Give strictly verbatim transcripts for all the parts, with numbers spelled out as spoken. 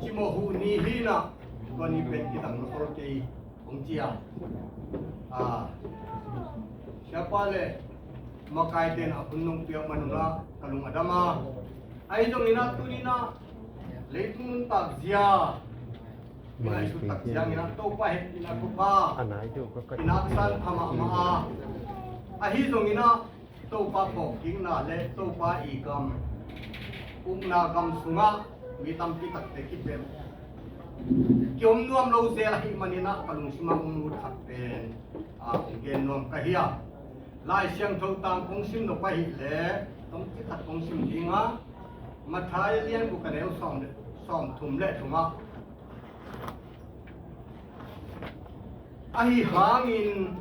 Cimawh huh ni hi-in ah, tua ni pen kidang na khol kei hong ci a. A, siapa le makaite in a hun nong piak man un ah ka lung a dam a. Ahi zongin ah tuni-in ah leitung nuntak zia i ngaihsut tak ciangin ah Topa hehpihna thupha i naksan pha mahmah a. Ahi zongin ah Topa phawkkikna le Topa i gam, ukna gam sungah mi tampi takte kipem kiom nuam lo zel ahih manin ah ka lungsim ah hong lut khat pen, a, hong gen nuam ka hi a. Lai Siangtho tang kong sim nop ahih leh, tawmcik khat kong sim ding a, Matthai lian guk a neu sawm le, sawmthum le thum ah, ahi hangin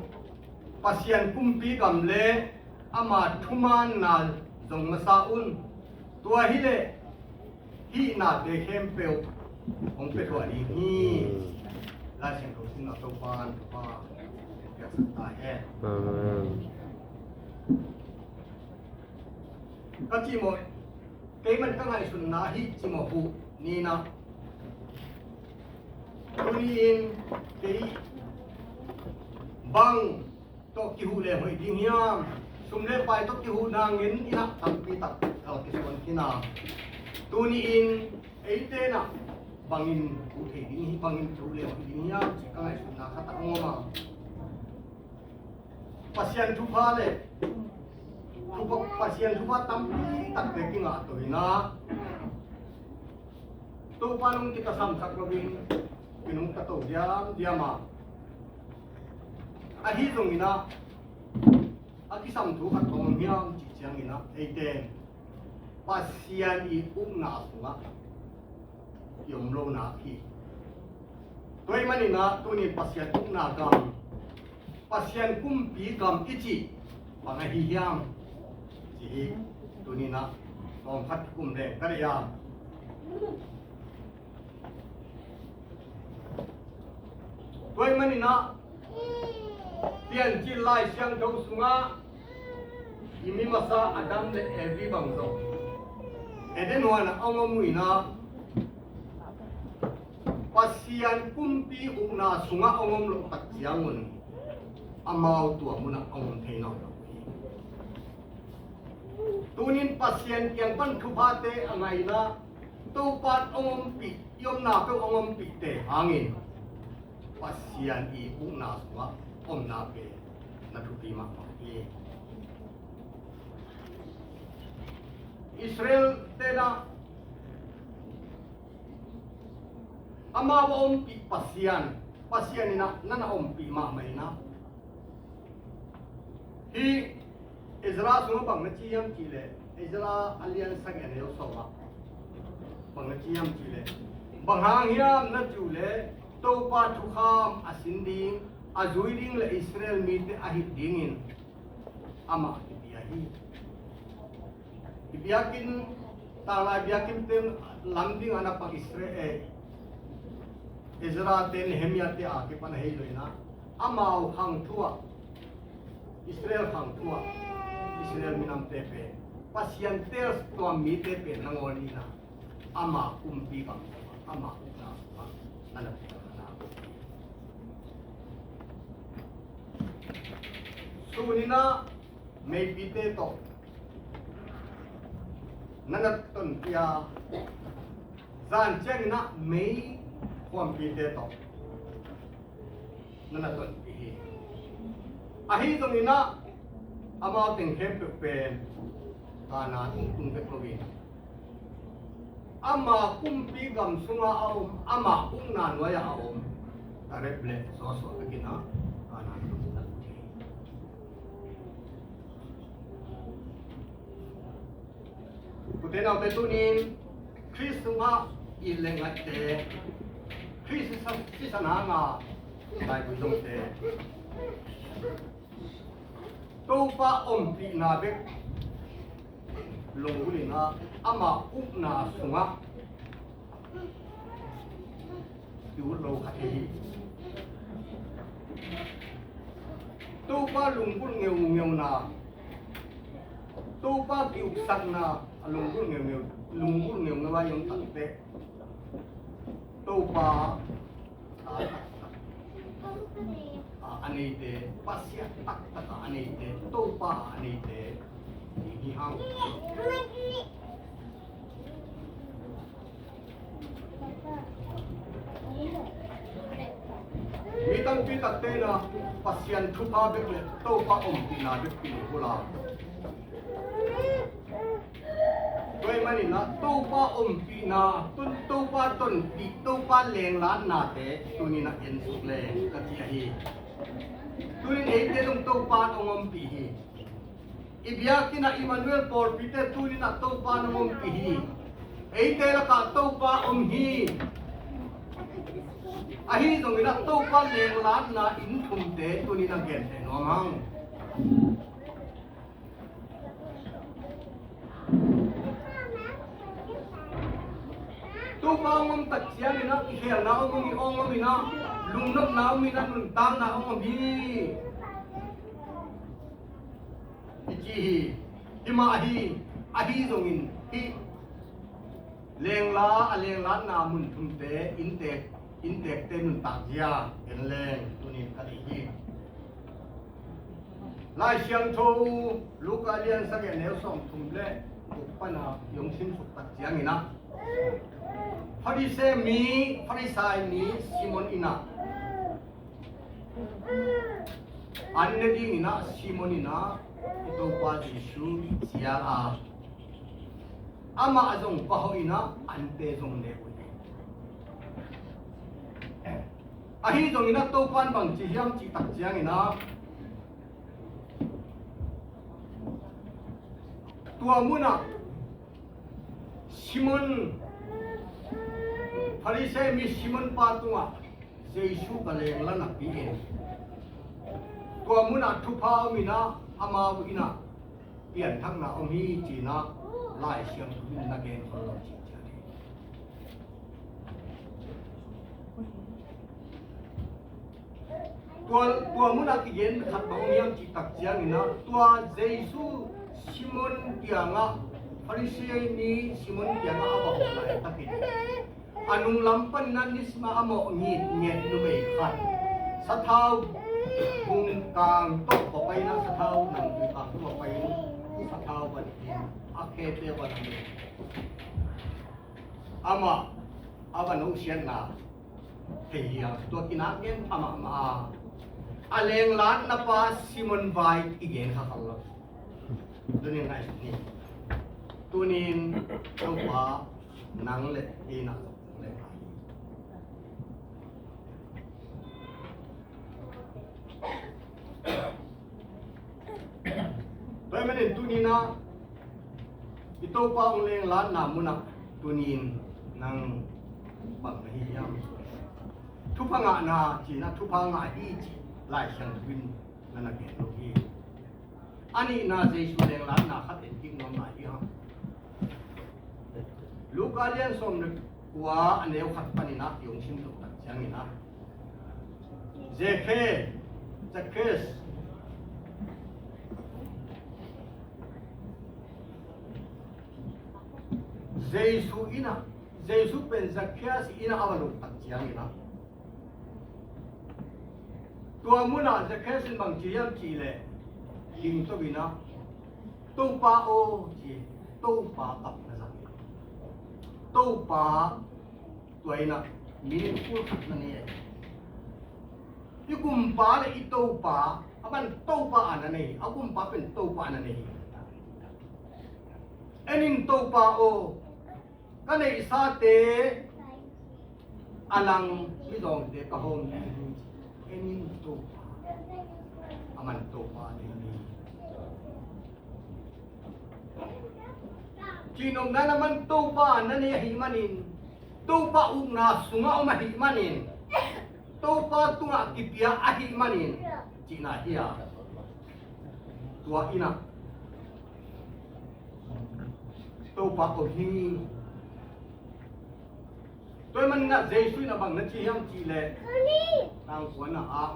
Pasian kumpi gam le ama thumanna zong masa un. Tua hi leh hih nate khempeuh hong pia thuah ding hi. Lai Siangtho simna Topa in thupha piaksak ta hen. Amen. Ka cimawh, keimah ka ngaihsutna hih cimawh huh ni-in ah, tuni-in kei bang tawh kihuh le hoih ding hiam? Sum le pai tawh kihuh nangin in ah tampi tak kal kisuan khin a. Tuni-in eite in ah bangin huh thei ding hi, bangin kihuh le hoih ding hiam cih ka ngaihsutna khat a hong om a. Pasian thupha le thupha, Pasian thupha tampi takte kingah to-in ah, Topa nung kitasam sak loin kinungta to diamdiam a. Ahi zongin ah a kisam thu khat kong om hiam cih ciangin ah, eite Pasian i ukna sungah i om lo nak hi. Tua ahih manin ah tuni Pasian ukna gam, Pasian kumpi gam i cih bang ahi hiam cih hi. Tuni-in ah tawm khat kikum leng ka deih a. Tua ahih manin ah Piancil Lai Siangtho sungah i mi masa Adam le Evi bang zong Eden huan ah a hong om uh in ah, Pasian kumpi ukna sungah a hong om loh tak ciangun amau tua munah a hong om thei nawn lo hi. Tunin Pasian kiang pan thuphate a ngaihna, Topa in hong ompih, i omna peuh hong ompihte hangin Pasian i ukna sungah omna pen na thupi mahmah hi. Israel-te na amau a ompih Pasian, Pasian in ah na na ompih mahmah in ah. Hih Ezra sungah bang na ci hiam cih leh, Ezra a lian sagih a neu sawm ah bang na ci hiam cih leh, bang hang hiam na cih uh leh, Topa thukham a sin ding, a zui ding le Israel mite a hilh dingin amah kipia hi. I biakinn, tanglai biakinn teng lam ding a na pak Israel, eh, Ezra te, Nehemiah te a kipan a hei lo in ah, amau khang thu ah, Israel khang thu ah, Israel minamte pen, Pasian teel tuam mite pen nangawn in ah, ama kumpi bang, ama ukna bang na na pi na. Sun in ah meipite tawh na na tonpih a, zan ciangin ah mei khuampite tawh na na tonpih hi. Ahi zongin ah amau teng khempeuh pen Kanaan hong tung vek lo hi. Ama kumpi gam sungah a om, ama ukna nuai-ah a om Kaleb le Joshua bek in ah Kanaan hong tung hi. Ute naute, tunin Khrist sungah it le ngaihte, Khrist sisan, sisan hanga laigui dongte, Topa ompihna bek lunggulh in ah, ama ukna sungah ki-ut lo kha thei hi. Topa lunggulh ngeungeuna, Topa ki-uksakna a lunggulh ngeungeu, lunggulh ngeungeu a i om takteh, Topa a taktak a neite, Pasian taktak a neite, Topa a neite ding hi hang. Mi tampi takte in ah Pasian thupha bek le Topa ompihna bek pil uh la. Tua ahih manin ah Topa ompihna, ton, Topa tonpih, Topa lenglatnate tuni-in ah ensuk leng ka ci ahi. Tuni-in eite zong Topa in hong ompih hi. I biakinn ah Emmanuel pawlpite tuni-in ah Topa in hong ompih hi. Eite lakah Topa om hi. Ahi zongin ah Topa lenglatna in thumte tuni-in ah genteh nuam hang. Topa hong om tak ciangin ah kikhelna hong om hi, hong om in ah lungnopna hong om in ah nuntakna hong om hi. I ci hi. Hi mah hi. Ahi zongin hih lengla, a lenglatna mun thumte inntek, inntekte nuntak zia en leng tuni-in ka deih hi. Lai Siangtho Luka lian sagih a neu sawmthum le guk pan a i hong simsuk tak ciangin ah Farisai mi, Farisai mi Simon in ah an ne dingin ah Simon in ah i Topa Jesu cial a, amah zong va hawh in ah ante zong ne uh hi. Ahi zongin ah Topa in bang ci hiam cih tak ciangin ah tua munah Simon, Farisai mi Simon pa tungah Jesu va lengla napi-in tua munah thupha om in ah amau in ah pianthakna om hi ci-in ah Lai Siangtho in na gen khol lo ci ciat hi. Tua, tua munah kigen khat bang om hiam cih tak ciangin ah tua Jesu Simon kiangah, Farisai mi Simon kiangah a va hawh laitakin a nunglam panin ah nisim a a mawh ngitnget numei khat sathau bung kang tawh va pai in ah, sathau nangtui kang tawh va pai in sathau va nih in a khete va nih in amah a va nusiatna thei hi a, tua kinak gen pha mahmah a, a lenglatna pa Simon vai i gen kha kha lo. Tuni-in ngaihsun ni. Tuni-in Topa nang le kei in ah zong leng hi. Tua ahih manin tuni-in ah i Topa hong lenglatna munah tuni-in nang bang na hi hiam? Thupha ngahna ci-in ah thupha ngah hi ci Lai Siangtho in na na gen lo hi. A nihna Jesu lenglatna khat en kik nuam lai hi hang. Luka lian sawm le kua a neu khat panin ah i hong simto tak ciangin ah Zakhe, Zakheus. Jesu inn ah, Jesu pen Zakheus inn ah a va lut tak ciangin ah tua munah Zakheus in bang ci hiam cih leh dingto in ah Topa aw ci, Topa kap na zang. Topa tua in ah min kul khat na nei. I kumpa le i Topa a man Topa a na nei hi. A kumpa pen Topa a na nei hi. En in Topa aw, ka neihsate a lang mizawngte ka hawm ding hi. En in Topa, a man Topa a nei hi. Cihnopna in a man Topa na nei ahih manin, Topa ukna sungah om ahih manin, Topa tungah kipia ahih manin cihna hi a, tua in ah Topa om hi. Tua ahih manin ah Jesu in a bang na ci hiam cih leh, tang kuana ah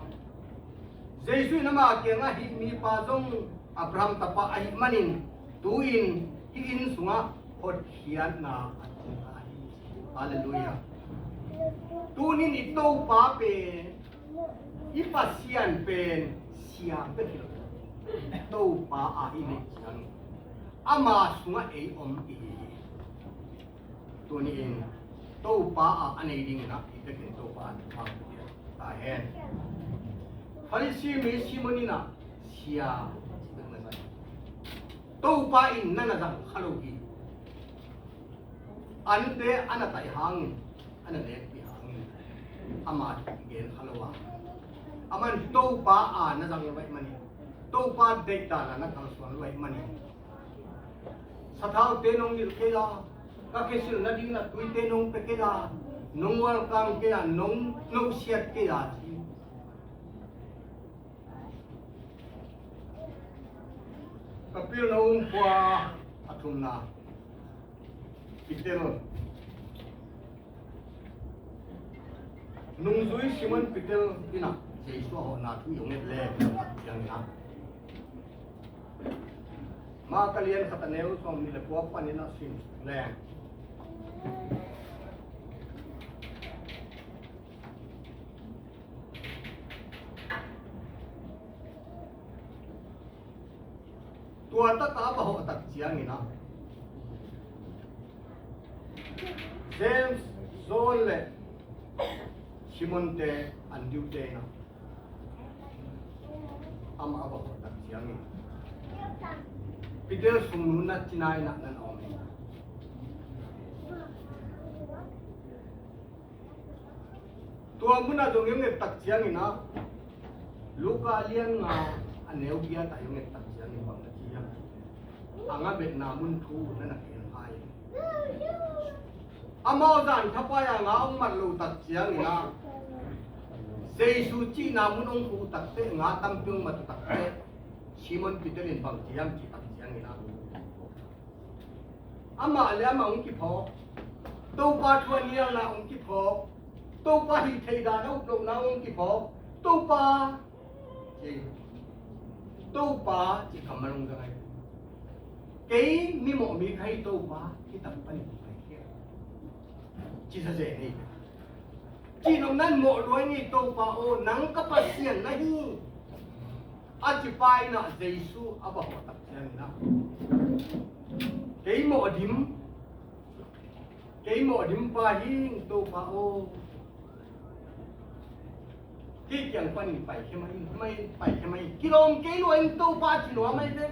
Jesu in ama kiangah, hih mipa zong Abraham tapa ahih manin tu-in hih inn sungah hotkhiatna a tun ta hi. Halleluiah. Tunin i Topa pen, i Pasian pen sia bek hi lo. Topa a i neih ciangin ama sungah ei om i hi hi. Tuni-in Topa a a nei dingin ah i tekin Topa a thupha pia ta hen. Farisi mi Simon in ah sia, Topa in na na zang kha lo hi. Ante a na taih hangin, a na nekpih hangin ama thu gen kha lo a, aman Topa a na zang lo ahih manin, Topa deihdan a na kalsuan lo ahih manin, sathaute nong nilh kei a, ka khesilna ding na tuite nong pia kei a, nong welcome kei a, nong, nong siat kei a ci. Ka pilna um khua a thumna, Peter. Nungzui Simon Peter in ah Jesu a hawhna thu i hong et le, ciangin ah Mark a lian khat a neu sawmnih le kua panin ah sim leng. Tua takah a va hawh tak ciangin ah James, John le Simon te, Andrew te in ah amah a va hawh tak ciangin Peter sungnu na cina in ah nan om hi. Tua munah zong i hong et tak ciangin ah Luka lian nga a neu giat ah i hong et tak ciangin bang na ci hiam? A nga betna mun thu na na gen hai. Amau zan thapai a nga hong mat lo tak ciangin ah Jesu cihna mun hong khuh tak teh, nga tampi hong mat tak teh, Simon Peter in bang ci hiam cih tak ciangin ah amah le amah hong kiphawk. Topa thu a nialna hong kiphawk. Topa hih theih dan a up lohna hong kiphawk. Topa, ci. Topa, ci kammal hong zang ai. Kei mimawh mi ka hi Topa, hih tak panin hong pai khia, ci sa zen hi. Cih nopna in mawh lua ing ei Topa aw, nang ka Pasian na hi, a ci pa in ah Jesu a va hawh tak ciangin ah, kei mawh dim, kei mawh dim pa hi ing Topa aw. Kei kiang panin paikhia mai, mai, paikhia mai. Kilawm kei lua ing Topa ci lua mai te.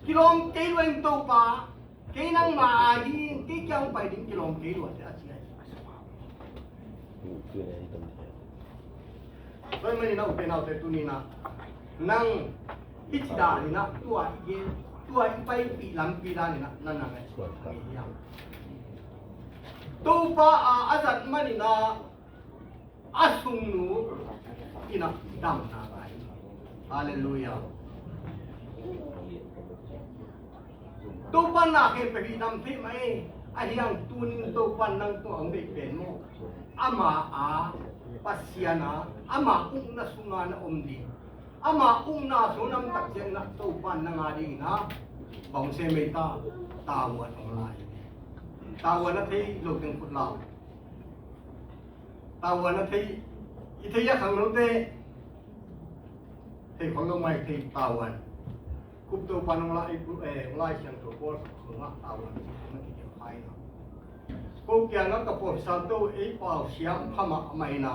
Kilawm kei lua ing Topa. Kei nangma a hi, kei kiang hong pai ding kilawm kei lua te a ci a hi. Tua ahih manin a u te nau te tuni in ah nang i ci dan in ah tua i gen, tua i paipih lampi dan in ah na nang a ci a hi hiam? Topa a a zat manin ah a sungnu in ah damna ngai. Halleluiah. Topa na khen pia hi dam thei mai. A hiang tunin Topa nang tung a hong deih pen maw? Ama a, Pasian a, ama ukna sunga na om ding. Ama ukna sung nam tak ciangin ah Topa nang a dingin ah bang sem ei ta, tavuan hong lai. Tavuan a thei lo teng khut lau. Tavuan a thei, i thei a khangnote, thei khol lo mai thei tavuan. Kup Topa nong la, eh, Lai Siangtho pawl sungah tavuan ci na kitel khai na. Ko kiangah ka pawlsal to ei pau siam phamah mah ina.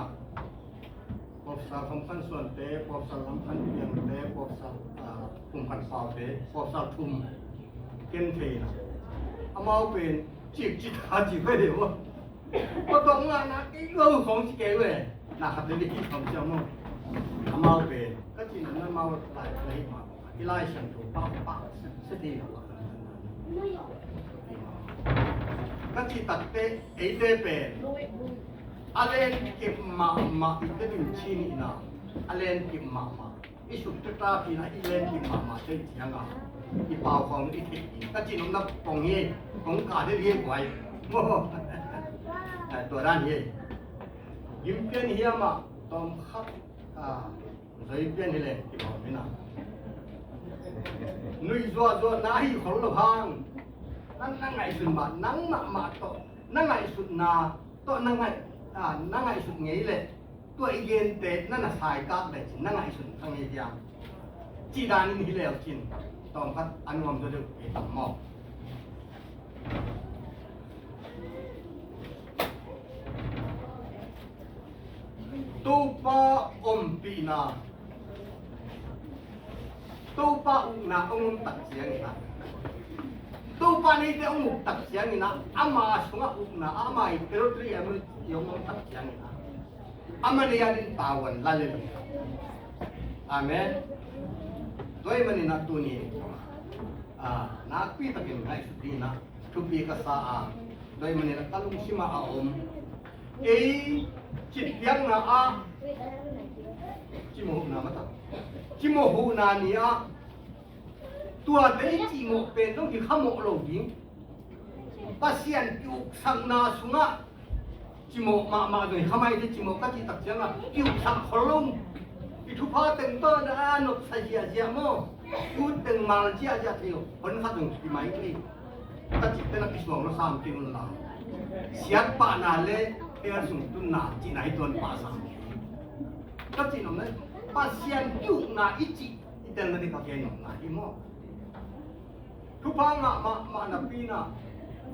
Pawlsal Kham Khan Suante, Pawlsal Lam Khan Piangte, Pawlsal, ah, Kum Khan Paute, pawlsal thum ken thei na. Amau pen cik cik a ci ve deuh. Ko tawh ngahna kei lo khawng ci kei ve. Na khat le ding khawng ci a maw. Amau pen ka cihna na amau lai lai hi mah. I Lai Siangtho pau pau se, se thei lo. Ka cih takteh eite pen a len kip mahmah i tedim cih nihna. A len kip mahmah. I suk tata pina i len kip mahmah te cianga i pau khawng i theih ding ka cih nopna pong hi. Kong ka deuh hi kuai. Tua dan hi. Gim pian hiam ah tawm khat, ah, zoi pian hi leh kibawm hi na. Nuih zuahzuahna ahi khol lo hang. Nang na ngaihsun mah, nang mahmah tawh na ngaihsutna tawh na ngaih, a, na ngaihsut ngei leh tua i gente na na saikak le cin na ngaihsun kha ngei hiam? Cih danin hi leu cin tawmkhat a nuam zaw deuh kei tam maw? Topa ompihna, Topa ukna hong om tak ciangin ah, Topa neite hong uk tak ciangin ah, ama sungah ukna, ama i territory, ama i hong om tak ciangin ah, ama nei adin tavuan la le lo. Amen. Tua ahih manin ah tuni, ah, nakpi takin ngaihsut dingin ah thupi ka sa a, tua ahih manin ah ka lungsim ah a om. Ei citpiakna ah, cimawhna mata, cimawhna ni ah, tuate i cimawh pen zong hi kha mawh lo ding. Pasian kiuksakna sungah cimawh mahmah zong hi kha mai thei, cimawh ka cih tak ciangah kiuksak khol lo. I thupha teng tawh a nopsa ziahziah maw, i ut teng mal ziahziah thei lo, hon khat zong hi mai thei. Ka cihte na kisuang lo sam kei un la, siatpahna le hell sung tunna cihna hi tuan pah sam kei. Ka cih nopna, Pasian kiukna i cih i telna ding ka gen nopna hi maw? Thupha ngah mahmah napi-in ah,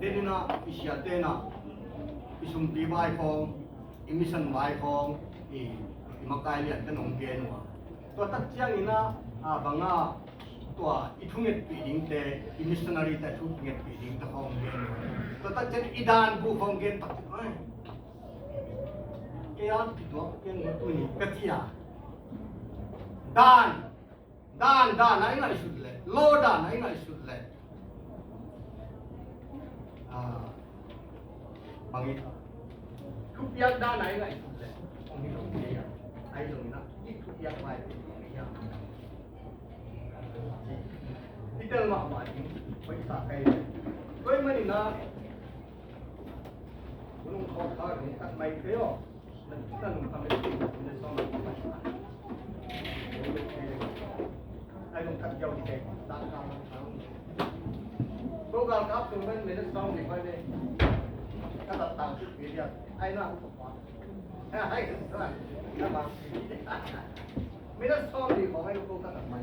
denin ah i siate in ah i sumpi vai khawng, i mission vai khawng, i, i makai liante in hong gen uh a, tua tak ciangin ah, a bang ah, tua i thungetpih dingte, i missionary te thungetpih dingte khawng hong gen uh a, tua tak ciangin i dan bu khawng gen tak ciangin, ai, kei a kituak pian uh a tuni ka ci a. Dan, dan, dan a i ngaihsut leh, law dan a i ngaihsut leh, ah, bang i, thupiak dan a i ngaihsut leh, hong hi lo kei a, ahi zongin ah i thupiak vai kei a, i tel mahmah ding, hoih sa kei leh. Tua ahih manin ah, Nung khawk kha nung kat mai kei aw. Na, na nung khat mai kei, na sawm mai kei. Ai nung kat yau kei, dan ka ma kha. Ko gal kap tung mai, na sawm mai kei. Ka tat tang suk kei dia. Ai na ko pa. Ai, na ma. Minute sawm li khawng a i lungkung taktak mai.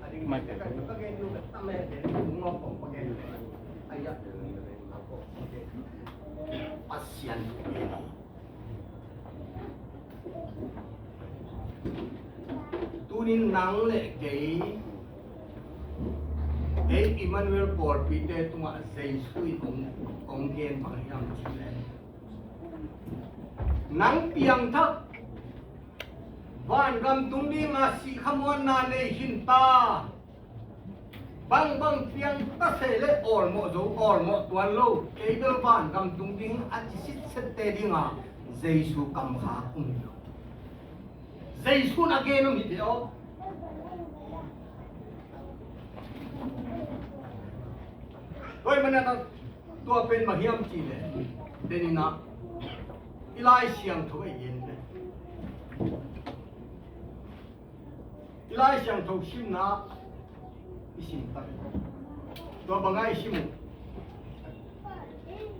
A ding mai ka, ka gen nu ka tam e, den nu ngawk khawng ka gen. Ai ya, Pasian thu gen. Tunin nang le kei, ei Emmanuel pawlpite tungah Jesu in hong, hong gen bang hiam cih leh, nang piangthak, vangam tung dinga sihkhamuanna nei khin ta. Bangbang piang ta se le awlmawh zo, awlmawh tuan lo. Kei bel vangam tung ding a ci sitsette dinga Jesu kamkhak um hi lo. Jesu in a gen om hi te aw. Tua ahih manin ah tua pen bang hiam cih leh, denin ah i Lai Siangtho a i gen pen, i Lai Siangtho simna i sim tak. Tua bangah i sim uh.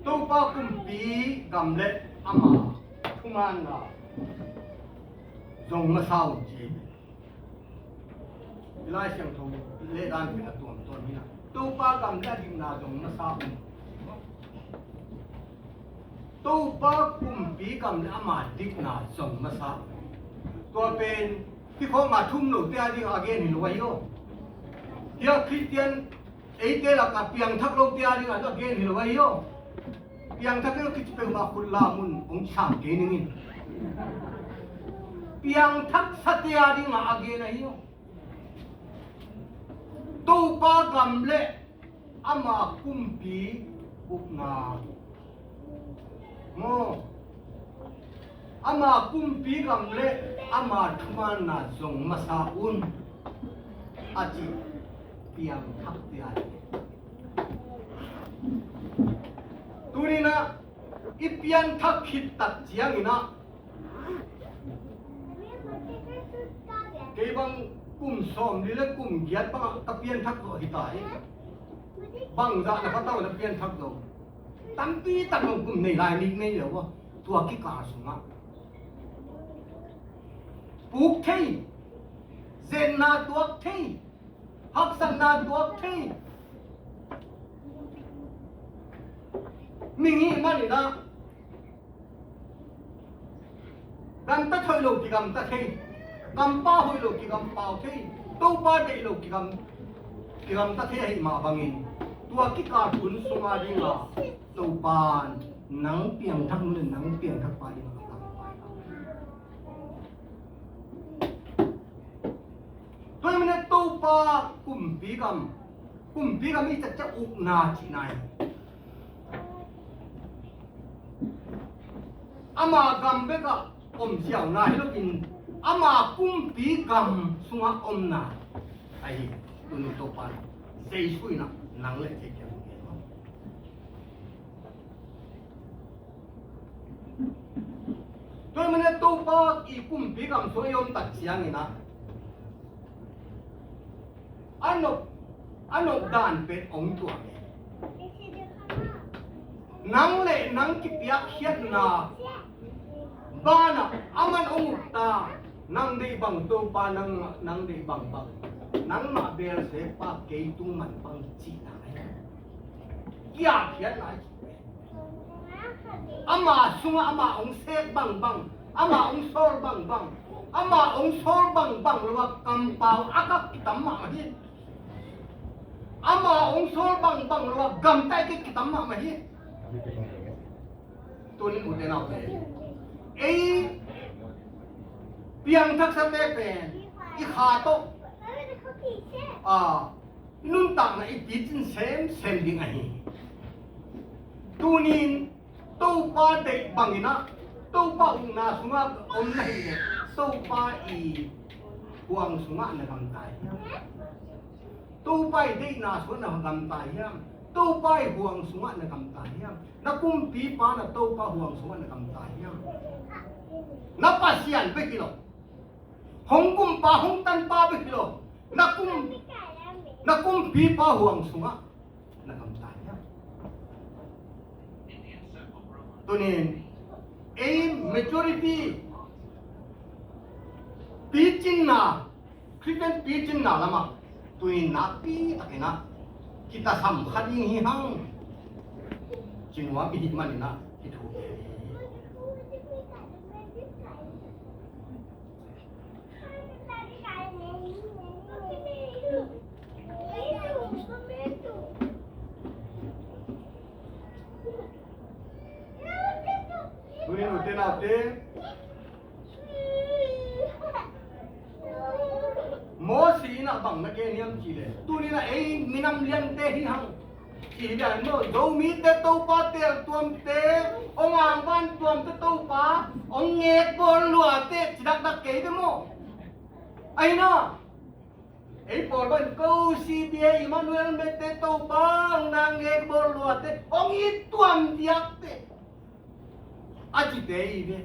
Topa kumpi gam le ama thumanna zong masa un ci. I Lai Siangtho leh dan pen a tuamtuam hi a. Topa gam le a dikna zong masa un. Topa kumpi gam le ama dikna zong masa un. Tua pen hi khawng a thum lote a ding a gen hi lo ahi aw. Hia Khristian eite lakah piangthak lote a ding a gen hi lo ahi aw. Piangthak in kici peuhmah khut lam un, hong sam kei ning in. Piangthak sate a ding a gen ahi aw. Topa gam le ama kumpi ukna maw, ama kumpi gam le ama thumanna zong masa un a ci. Piangthakte a ding. Tuninah i pianthak khit tak cianginah kei bang kum sawmli le kum giat bangah ka pianthak zawh hi ta hi. Bangzah na patau na pianthak zawh? Tampi tak bang kum nei lai nik nei lo a. tua kikal sungah puk thei, zenna tuak thei, haksatna tuak thei mi hih maninah, gamtat hoih lo kigamta thei, kampa hoih lo kigampau thei, Topa deih lo kigam, kigamta thei ahih mah bangin, tua kikal hun sunga dinga Topa in nang piangthak nung le nang piangthak pa dinga kampa hi. Tua hi manin Topa kumpi gam, kumpi gam i ciatciat ukna cihna hi. Ama gam bekah om ziauna hi loin, ama kumpi gam sungah omna ahi. Tuni Topa Jesu in ah nang le kei kiang Tua hi manin Topa i kumpi gam sung i om tak ciangin ah, a nop, a nop dan pen hong tuam hi. Nang le nang kipiakkhiatna banah aman hong ukta, nang deih bang Topa, nang, nang deih bangbang, nangmah bel se Pa kei tung man bang cihna hi. Kiakkhiatna hi. Ama sungah ama hong sek bangbang, ama hong sawl bangbang, ama hong sawl bangbang lo a kampau a kap kitam mahmah hi. Ama hong sawl bangbang lo a gamta i kik kitam mahmah hi. Tunin ute naute, ei piangthaksate pen i kha tawh, a, i nuntakna i picin semsem ding ahi. Tunin Topa deih banginah Topa ukna sungah om na hih leh Topa i huang sungah na gamta hiam? Topa i deihna sungah na gamta hiam? Topa i huang sungah na gamta hiam? Na kumpipa na Topa huang sungah na gamta hiam? Na Pasian bek hi lo. Hong kumpa, hong tanpa bek hi lo. Na kum, na kumpipa huang sungah na gamta hiam? Tunin ei majority picinna, Christian picinna lamah tunin nakpi takinah kitasam kha ding hi hang. Ci nuam i hih maninah kithu hi. Tunin ute naute, Mosi in ah bang na gen hiam cih leh, tunin ah ei minam liante hi hang. Ci hi lian maw, Zomite Topa teeltuamte, hong angvan tuamte Topa hong ngekbawl luate ci dakdak kei ve maw? Ahi na, ei pawl bang ko C B A Emmanuel mete Topa hong na ngekbawl luate hong it tuam diakte a cite hi ve.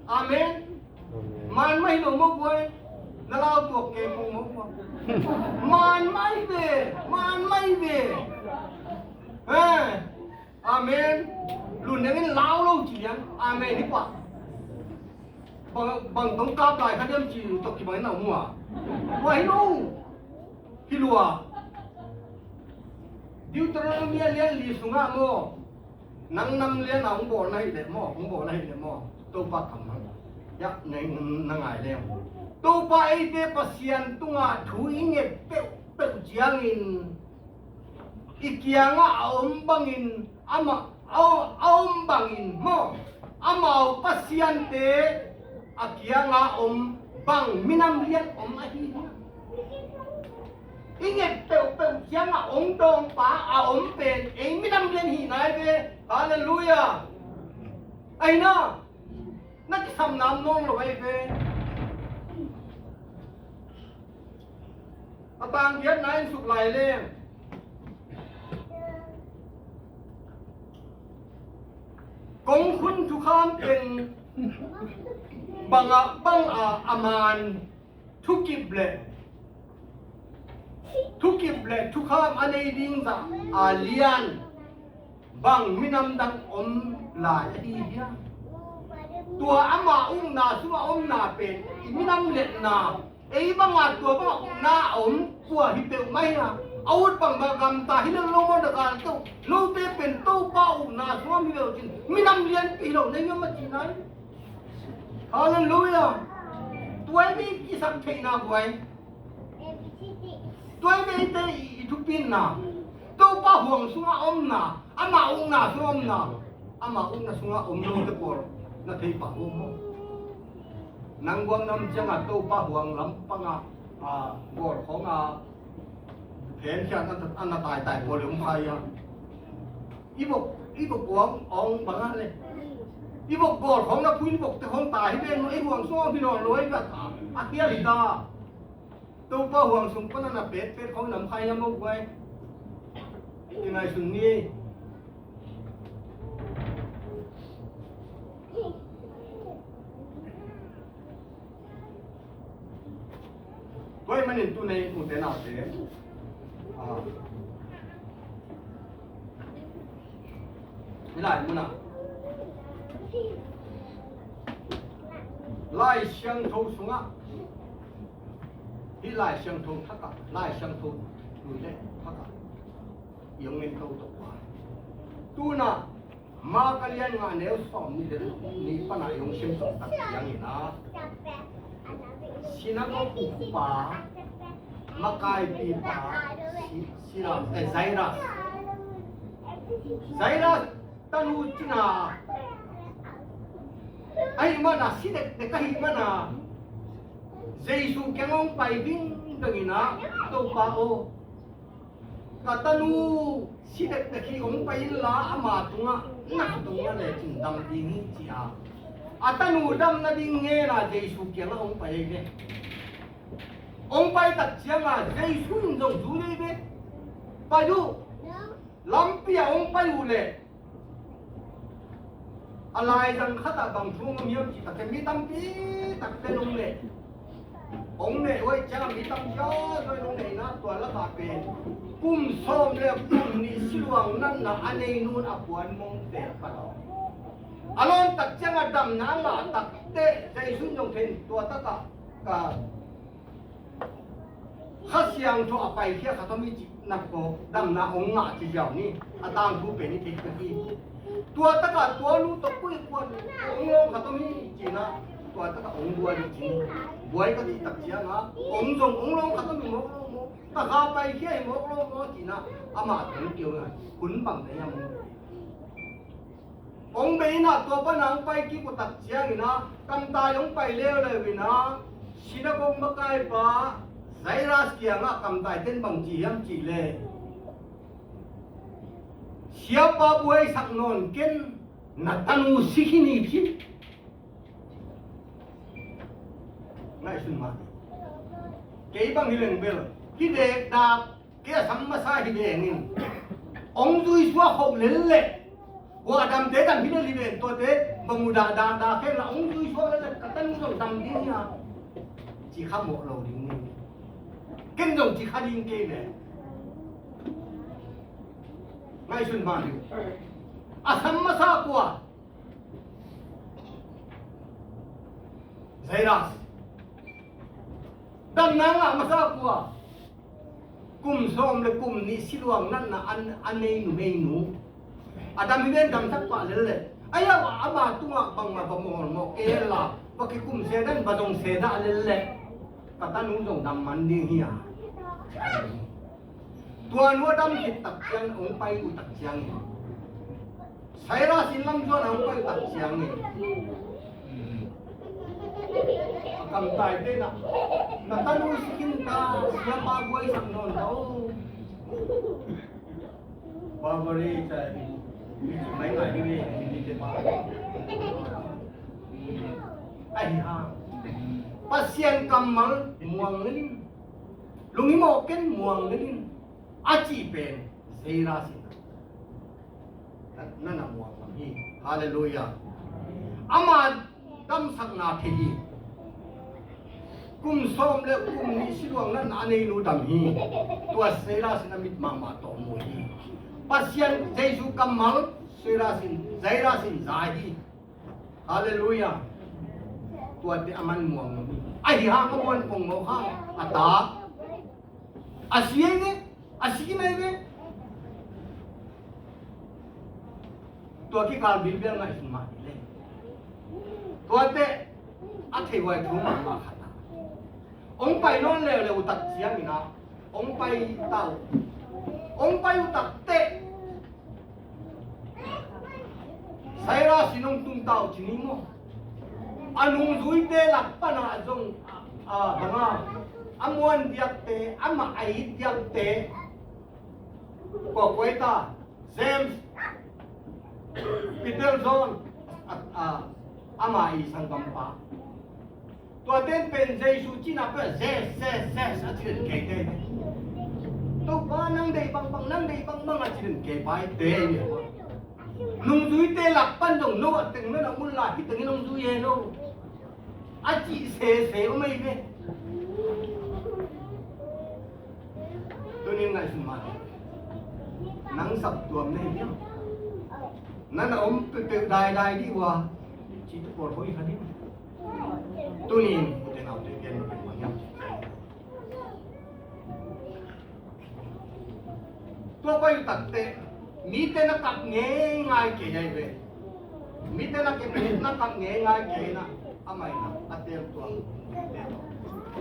Amen. Amen. Man mah hi lo maw buai. Na lau tuak kei pong maw buai. Man mah hi ve. Man mah hi ve. Eh. Amen. Lun dengin lau lo ci liang. Amen hi pah. Bang, bang tong kap lai kha diam ci tawh kibang in a um uh a. Tua hi lo. Hi lua. Deuteronomy a lian li sungah maw, nang nam lian a hong bawl na hih leh maw, hong bawl na hih leh maw, Topa kam hang. Ya, na, na ngai leng. Topa eite Pasian tungah thu i nget peuhpeuh ciangin i kiangah a om bangin amah a, a om bangin maw, amau pasiante a kiangah om bang minam lian om ahi hiam? I nget peuhpeuh ciangah hong dawngpa a om pen ei minam lian hi nai ve. Halleluiah. Ahi na, na kisamna om nawn lo ahi ve. A tang giatna in suk lai leng, kong khun thukham teng bangah bang a, a man thukip le, thukip le thukham a nei ding zah a lian bang minam dang om lai ahi hiam? Tua ama ukna sungah omna pen i minam liatna, ei banga tua banga ukna a om kua hi peuhmah hi a, a ut bangbang gamta hi lo lo maw, na gal teuh. Note pen Topa ukna sungah mi lo cin minam lianpi hi lo na hi a, mah cihna hi. Halleluiah. Tua i mi kisak theihna guai. Tua i mi eite i thupinna. Topa huang sungah omna, ama ukna sungah omna, ama ukna sungah om lote pawl na thei pah uh maw? Nang guam nam ciangah Topa huang lampangah, a, gawlkhawngah phenkhiat a, a na taitai pawl om kha ia. I vok, i vok uang awng bangah le i vok gawlkhawng na phuin vokte khawng tai hi ven maw, i huang sungah om hi nawn lo hi vet a, a khial hi ta. Topa huang sung pan a na petpet khawng nam kha hiam aw guai? Kingaihsun ni. Tua ahih manin tu-in ute naute, ah, hih lai munah Lai Siangtho sungah, hih Lai Siangtho thakah, Lai Siangtho lui le thakah i hong en toto a, tu-in ah Mark a lian nga neu sawmnih le nih pan a i hong sim sawm tak ciangin ah, sinagog ukpa, makaipipa, Si-, Silas, eh, Jairus. Jairus tanu cina ahih mana, si dekdek ahih mana, Jesu kiang hong pai vingveng in ah, Topa aw, ka tanu si dekdek hi, hong pai inla ama tungah na khat hong na lecin dam ding hi, ci-a a tanu dam nading ngen a Jesu kiangah hong pai hi ve. Hong pai tak ciangin Jesu in zong zui hi ve. Pai uh, lampi ah hong pai uh leh a laizang khatah bang thu hong om hiam cih takteh mi tampi takte hong neh, hong neh uh ahih ciangin mi tampi a zong hong neh in ah, tua lakah pen kum sawm le kum nih siluang natna a neinu in a puan mong tel pan a, a lawn tak ciangin damna a ngah takteh Jesu in zong thei in, tua takah ka Kha Siangtho a paikhia khat om hi cih na ko, damna hong ngah ci ziau ni. A tangthu pen i theih ka hi. Tua takah tua nu tawh koi kuan hong lawng khat om hi ci-in ah, tua takah hong buai hi ci ni. Buai ka cih tak ciangin ah, hong zong hong lawng khat om hi mawk lo maw? Ka kha paikhia hi mawk lo maw? Ci-in ah amah tawh hong kio in ah, hun bang na hiam? Hong bei in ah, tua pan a hong pai kik uh tak ciangin ah, kamtai hong pai leuleu in ah, sinagog makaipa Jairus kiangah kamtaite in bang ci hiam cih leh, "Siapa buaisak nawn ken, na tanu si khin hi," ci. Ngaihsun mah. Kei bang hi leng bel, hi dekdak, kei a sam masa hi veng in, hong zui suak khop lel leh, hua damte dam hi lel hi veng, tuate bang uh dah, dah, dah khen la, hong zui suak lel leh ka tanu zong dam ding hi a, ci kha mawh lo ding ni. Ken zong ci kha ding kei ve. Ngaihsun mah ni. A sam masa kua? Jairus. Damna ngah masa kua? Kum sawm le kum nih siluang natna a, a nei numeinu. A dam hi ven, damsak pah lel leh. Ai-a, ama tungah bangmah va mawlmawh kei hen la, va kikum se dan, va zong se dah lel leh, ka tanu zong dam man ding hi a. Tua nu a dam khit tak ciang, hong pai uh tak ciangin, Jairus in lam zuan a hong pai uh tak ciangin, a kamtaite in ah, "Na tanu si khin ta, siapa buaisak nawn ta o." Barbary, mai ngai ni, ni te pa. Ahi hang, Pasian kammal muang lel in, lunghimawh ken muang lel in, a cih pen Jairus in na, na muang ngam hi. Halleluiah. Ama damsakna thei hi. Kum sawm le kum nih siluang natna a neinu dam hi. Tua Jairus in a mit mahmah tawh mu hi. Pasian Jesu kammal Jairus in, Jairus in za hi. Halleluiah. Tuate a man muang lo. Ahi hang a muan pongmawk hang a tak. A si ei ve. A si kim ei ve. Tua kikal bilbel ngaihsun mah ni le. Tuate a thei huai thu mahmah khat a, hong pai nawn leuleu uh tak ciangin ah hong pai ta uh. Hong pai uh tak teh Sairas in hong tung ta uh ci ni maw. A nungzuite lak panah zong a, a, banga, a muan diakte, amah a it diakte, kua kua ei ta, James, Peter, John, a, a, ama i sanggampa. Tuaten pen Jesu cihna peuh Jes, Jes, Jes a ci den kei te. Topa nang deih bangbang, nang deih bangbang a ci den kei pai te. Nungzuite lak pan zong no a teng na na mun la hi tengin hong zui e lo. A cih sese om ei ve. Tunin ngaihsun mah. Nang saptuam na hi diam? Na na om peuhpeuh daidai dih ua. Cih tu pawl hoih kha dih. Tunin ute naute pian ma pen ma hiam. Tua pai uh takteh mite na kap ngeingai kei ai ve. Mite na kep na kap ngeingai kei na, amah in a tel tua.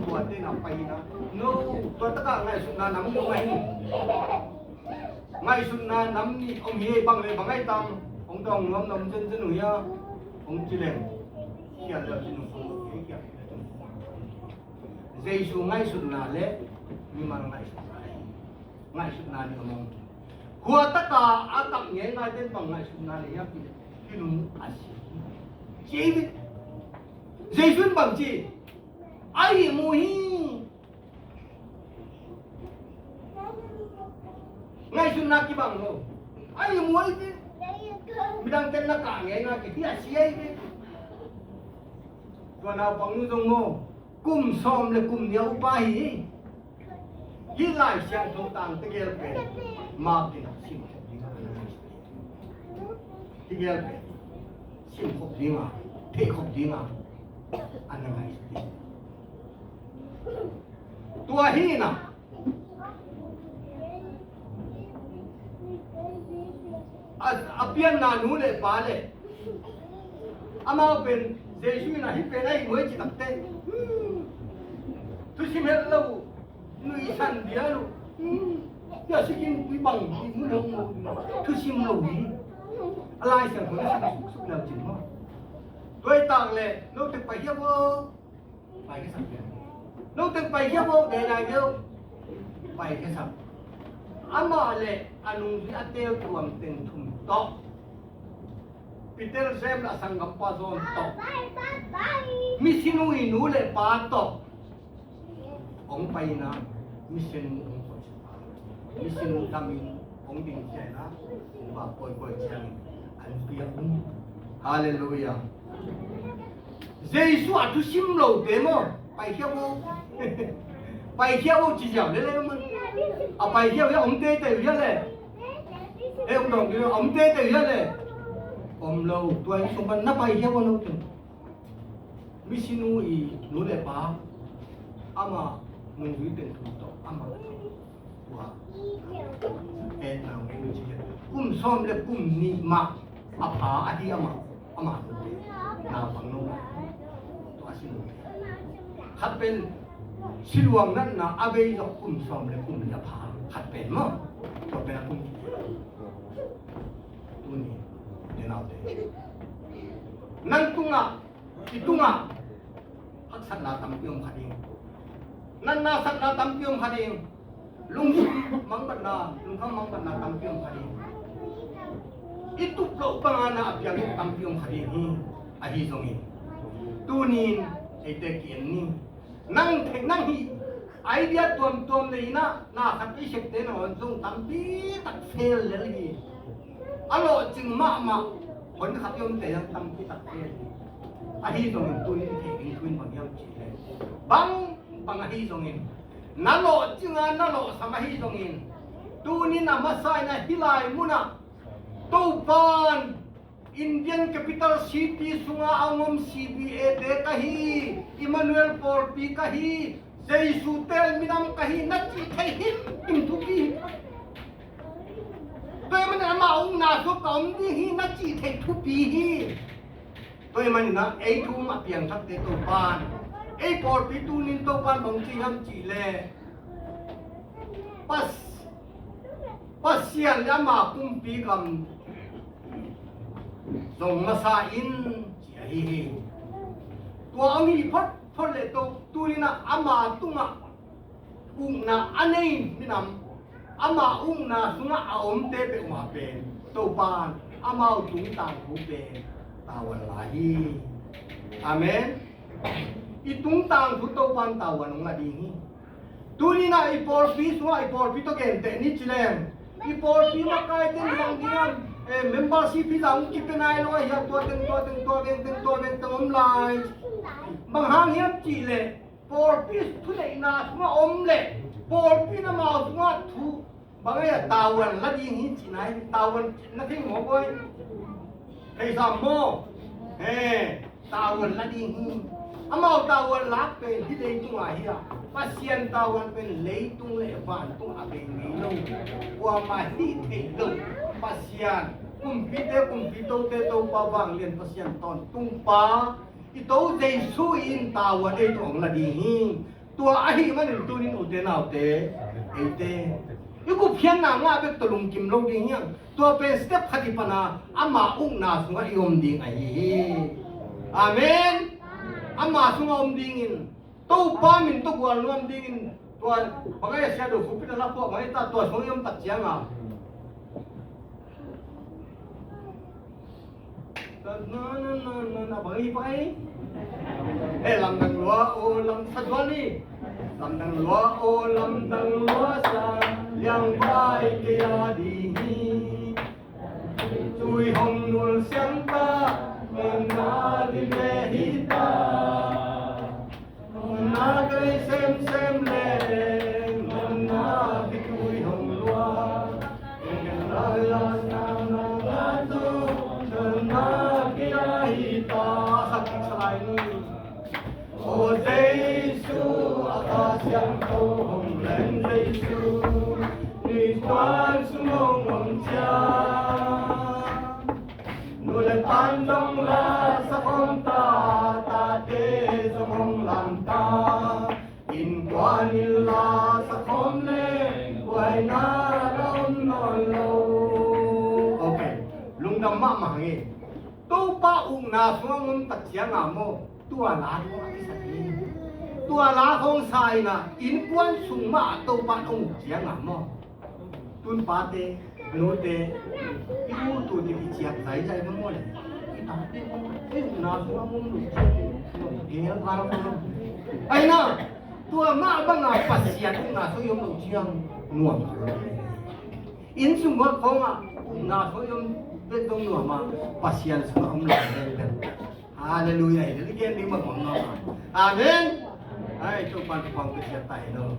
Tuate na pai na. No, tua takah ngaihsutna nam ni om ahi. Ngaihsutna nam ni om hi, bang le bang ai tam. Hong dawng nuam na om zenzen uh hia. Hong ci leng. Khial leu ci nung hong khial. Jesu ngaihsutna le mimal ngaihsutna le, ngaihsutna ni om. Khua taka a kap ngeingai ten bang ngaihsutna le hiam cih leh, hi lung a si. Ci ei ve. Jesu in bang ci? A ihmu hi. Ngaihsutna kibang lo. A ihmu hi. Midang ten na kap ngeingai kei hi a si ei ve. Tua naupang nu zong maw, kum sawm le kum nih a upa hi. Hih Lai Siangtho tangte gel pen Mark in a sim khop ding a, hih gel pen sim khop ding a, theih khop ding a, a na ngaihsut ding. Tua hi na. A, a pianna nu le pa le amau pen Jesu in a hih pen a ihmu hi ci takteh, thusim het lo uh, nuihsan dia lo uh. Tua sikin tui bang ihmu lo uh, thusim lo hi. A Lai Siangtho na sim suksuk leu cin maw. Tua hi tak leh no tek pai hiam aw. Pai khia sak. No teng pai khia bo, dai dai deu. Pai khia sak. Amah le a nungzui a tel tuam teng thum tawh, Peter, James le a sanggampa John tawh, misinu i nu le pa tawh hong pai na, misinu hong koih. Misinu damin hong ding ciangin a, va koikoi ciangin an piak un. Halleluiah. Jesu a thusim lote maw, paikhia bo. Paikhia bo ci ziau lele maw. A paikhia uh hia, om teitei uh hia le. E, om dong, om teitei uh hia le. Om lo, tua in sung pan na paikhia bo lo te. Misinu i nu le pa, ama nungzui teng thum tawh, ama tua, e, nau ngen ci. Kum sawm le kum nih mah a pha ahi ama, ama nu le naupang no. Tua si nu le. Khat pen siluang natna a bei zong kum sawm le kum nih a pha. Khat pen maw. Tua pen a kum. Tuni, ne naute. Nang tungah, i tungah haksatna tampi om kha ding. Natna sakna tampi om kha ding. Lungsim mangbatna, lungkham mangbatna tampi om kha ding. I tup loh banga na a piang tampi om kha ding hi. Ahi zongin tunin eite ki-en ni. Nang thei, nang hih idea tuamtuam nei inah, na khat i sekte nangawn zong tampi tak fail lel hi. A lawhcing mahmah hon khat i omte zong tampi tak fail hi. Ahi zongin tunin thei ding thu in bang hiam cih leh, bang bang ahi zongin, na lawhcinga na lawhsam ahi zongin, tunin a masa inah hih lai munah Topan Indian capital city sunga a om C B A te ka hi, Emmanuel pawlpi ka hi, Jesu tel minam ka hi, na cih thei himhim thupi hi. Tua ahih manin ama ukna sungah ka om ding hi, na cih thei thupi hi. Tua ahih manin ah ei thu a piangthakte Topan, ei pawlpi tunin Topan bang ci hiam cih leh, Pas-, Pasian le ama kumpi gam zong masa in ci ahi hi. Tua hong hi photphot leh Topa tunin ah ama tungah ukna a nei minam, ama ukna sungah a omte peuhmah pen Topan amau tungtang thu pen tavuan la hi. Amen. I tungtang thu Topan tavuan hong la ding hi. Tunin ah i pawlpi sungah i pawlpi tawh genteh ni ci leng, i pawlpi makaite in bang ding hiam, eh, membership hi zah hong kipia nai lo ahi a, tua teng tua teng tua veng teng tua veng teng om lai. Bang hang hiam cih leh pawlpi thuneihna sungah om leh pawlpi in amau sungah thu bang ahi a, tavuan la ding hi cihna hi. Tavuan na thei maw boy? Thei sam maw? He, tavuan la ding hi. Amau tavuan lak pen hih leitung ah hi a, Pasian tavuan pen leitung le vantung a bei ngei lo, kuamah hih theih lo. Pasian kumpite, kumpitote Topa, vanglian Pasian tawntungpa i To Jesu in tavuan ei tungah hong la ding hi. Tua ahih manin tunin ute naute, eite i gupkhiatna ngah bek tawh lungkim lo ding hi hang. Tua pen step khat i pan a, ama ukna sungah i om ding ahi hi. Amen. Ama sungah om dingin, Topa min tawh gualnuam dingin, tua bang ahi a, Sia Do Fu Pin a la phuah bang ahi ta, tua sungah i om tak ciang a, na, na, na, na, na, bang hi, bang hi. Eh, lamdang lua, oh, lam sa zual ni. Lamdang lua, oh, lamdang lua sa, liang pai kei a ding hi. Tui hong nul siang ta, ngan na ding le hi ta. Nunna kei semsem leng, nunna khitui hong lua. Engel lai la na na la tu, nunna kei a hi ta. Sa kik sa lai ni. O Jesu, a Kha Siangtho hong leng Jesu, ni kuan sung hong om ciang. Nu le pa'n zong la sa khawm ta, tate zong hong lam ta. Innkuan in la sa khawm leng buaina la om nawn lo. Ok, lungdam mahmah hang e. Topa ukna sungah hong om tak ciang a maw, tua la khawng a kisak hi. Tua la khawng sa in a, innkuan sung mah ah Topa in hong uk ciang a maw, tun pate, nute, i ut ut in i ciak zaizai bang maw le, i tate bang, ei ukna sungah om lo ciang, gel val bang lo. Ahi na, tua mah bang a Pasian ukna sungah i om lo ciang nuam kha lo. Inn sung khawng ah ukna sungah i om bek zong nuam a, Pasian sungah om lo bek. Halleluiah. Hih gen ding bang om nawn lo. Amen. Ai, Topa'n thupha hong pia ciat ta hen aw.